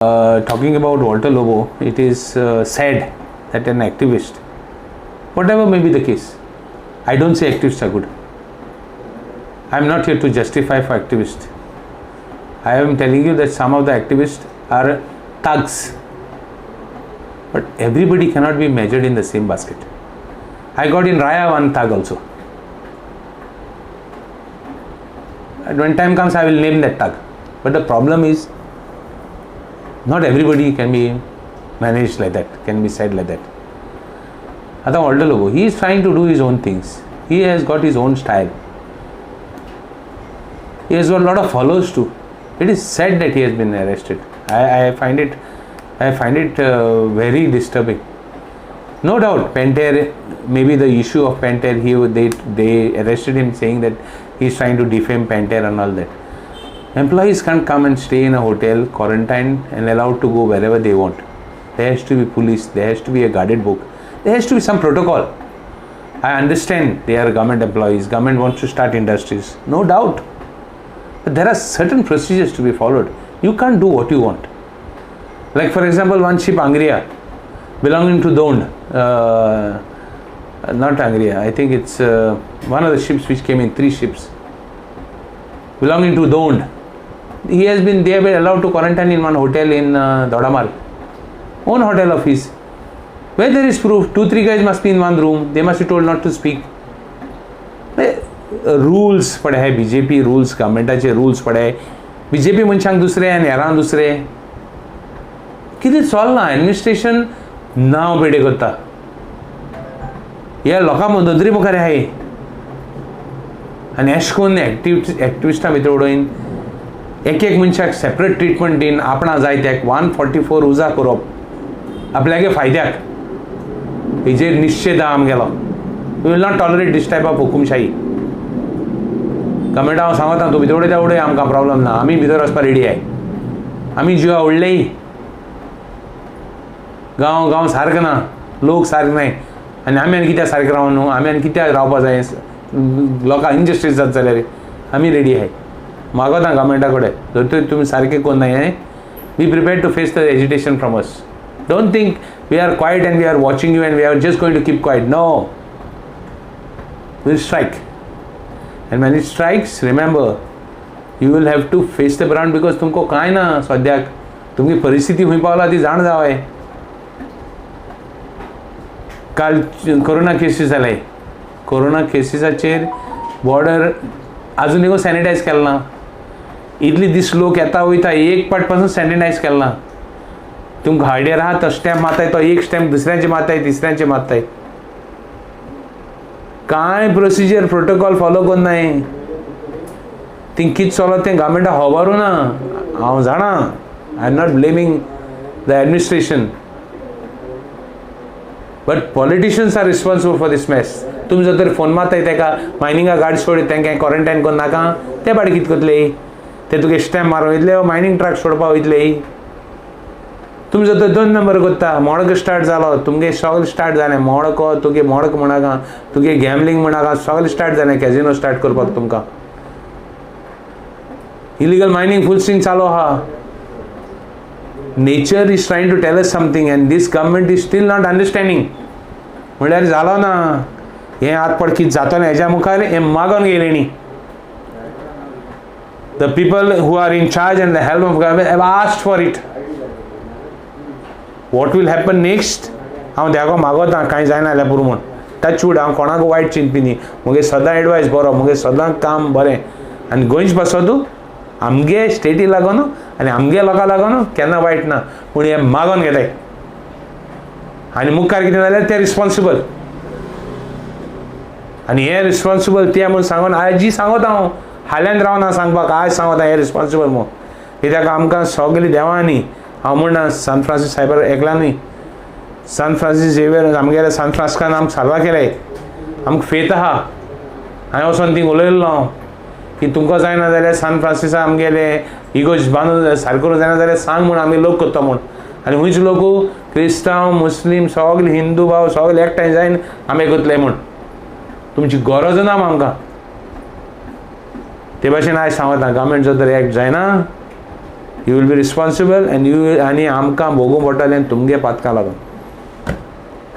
Talking about Walter Lobo, it is sad that an activist, whatever may be the case, I don't say activists are good. I am not here to justify for activists. I am telling you that some of the activists are thugs. But everybody cannot be measured in the same basket. I got in Raya one thug also. And when time comes, I will name that thug. But the problem is, not everybody can be managed like that, can be said like that. आता Walter Lobo, he is trying to do his own things. He has got his own style. He has got a lot of followers too. It is sad that he has been arrested. I find it very disturbing. No doubt, Pentair, maybe the issue of Pentair, they arrested him saying that he is trying to defame Pentair and all that. Employees can't come and stay in a hotel, quarantined and allowed to go wherever they want. There has to be police, there has to be a guarded book, there has to be some protocol. I understand they are government employees, government wants to start industries, no doubt. But there are certain procedures to be followed. You can't do what you want. Like for example, one ship Angria belonging to Dond, not Angria, I think it's one of the ships which came in, 3 ships belonging to Dond. He has been, they have been allowed to quarantine in one hotel in Dodamal, own hotel of his, where there is proof, 2-3 guys must be in one room, they must be told not to speak. Rules पडे, BJP rules, गव्हर्मेंटाचे rules पडे, BJP मनशांक दुसरे आनी हेरांक दुसरे, कितें चलना. Administration नांव पेडे करता, ह्या लोकां नदरे मुखार आहाय आनी अशें करून एक्टिविस्टां भितर उडोवन एक एक मनशाक सेपरेट ट्रिटमेंट दिवन आपणा जाय त्याक 144 उजा करप आपल्यागे फायद्याक, हेजेर निश्चेद आहा आमगेलो. We will not tolerate this type of हुकुमशाही. गव्हर्मेंटा हांव सांगता, तूं भितर उडयता उडय, आमकां प्रॉब्लम ना, आमी भितर वचपा रेडी आहाय. आमी जिवा उडलेय, गांव गांव सारको ना, लोक सारके नाय, आनी आमी आनी कित्याक सारकें रावूं न्हू, आमी आनी कित्याक रावपा जाय, लोकांक इनजस्टीस जाता जाल्यार आमी रेडी आहाय. मागता गव्हर्मेंटा कडेन, जर तर तुमी सारकें करनाय, be prepared to face the agitation from us. Don't think we are quiet and we are watching you and we are just going to keep quiet. No, will strike. And when it strikes, remember, you will have to face the brunt, because तुमकां कांय ना सद्याक, तुमची परिस्थिती खंय पावला ती जाण जावय. काल कोरोना केसीस जाले, कोरोना केसीसाचेर बॉर्डर आजून एकूय सॅनिटायज केलें ना. इतले दीस लोक येता वयता, एक पाट पासून सॅनिटायज केलें ना. तुमकां आयडिया आहा, तो स्टॅम्प मारताय, तो एक स्टॅम्प दुसऱ्यांचे मारताय, तिसऱ्यांचे मारताय. कांय प्रोसिजर प्रोटोकॉल फॉलो करनाय. ती कितें चलत तें गव्हर्मेंटाक खबरूय ना. हांव जाणा, I am not blaming the administration, but politicians are responsible for this mess. तुमी जर तर फोन मारताय तेका, मायनिंगा गाडी सोड, तांकां क्वॉरंटायन करूं नाका, ते पाटी कितें करतले? ते तुगे स्टॅम्प मारून वयतले, मायनींग ट्रक सोडपा वयतले. तुमी जर तर 2 नंबर करता, मोडक स्टार्ट जालो, तुमगे सगळें स्टार्ट जालें, मोडको तुगे मोडक म्हणाका, तुगे गॅमलींग म्हणाका, सगळें स्टार्ट जालें, कॅजिनो स्टार्ट करपाक तुमकां. इलिगल मायनींग फूल स्विंग चालू आहा. Nature is trying to tell us something and this government is still not understanding. म्हणल्यार जालो ना हें, आत पड कितें जातलें हेज्या मुखार, हें मागोन गेलें न्ही. The people who are in charge and the help of government have asked for it. What will happen next, हांव देवा मागोता कांय जायना जाल्यार पुरो म्हूण. टचवूड, हांव कोणाक वायट चिंतपी न्ही, म्हगे सदां एडवायस बरो, म्हगे सदां काम बरें. आनी गोंयच पासत आमगे स्टेटी लागून आनी आमगे लोकां लागून केन्ना वायट ना, पूण हें मागोन घेताय आनी मुखार कितें जाल्यार ते रिस्पॉन्सिबल, आनी हे रिस्पॉन्सिबल ते म्हूण सांगून आयजी सांगता हांव, हाल्यान रावना सांगपाक, आयज सांगता हे रिस्पॉन्सिबल म्हूण. कित्याक आमकां सगळीं देवां न्ही, हांव म्हणना सान फ्रांसीस सायबर एकला न्ही, सान फ्रांसीस झेवियर आमगेल्या सान फ्रांसिस्कान आमकां साल्वा केले, आमकां फेत आहा. हांवें वचोन थिंग उलयल्लो हांव की तुमकां जायना जाल्यार सान फ्रांसिसा आमगेले इगोर्ज बांदून सारकें करूंक जायना जाल्यार सांग म्हूण, आमी लोक करता म्हूण. आनी खंयचे लोक क्रिस्तांव मुस्लीम सगळे हिंदू भाव सगळे एकठांय जायन आमी करतले म्हूण, तुमची गरज ना आमकां. ते भाशेन आयज सांगता, गव्हर्मेंट जर तर एक्ट जायना, You will be responsible and you, आनी आमकां भोगूं पडटलें तुमगे पातकां लागून.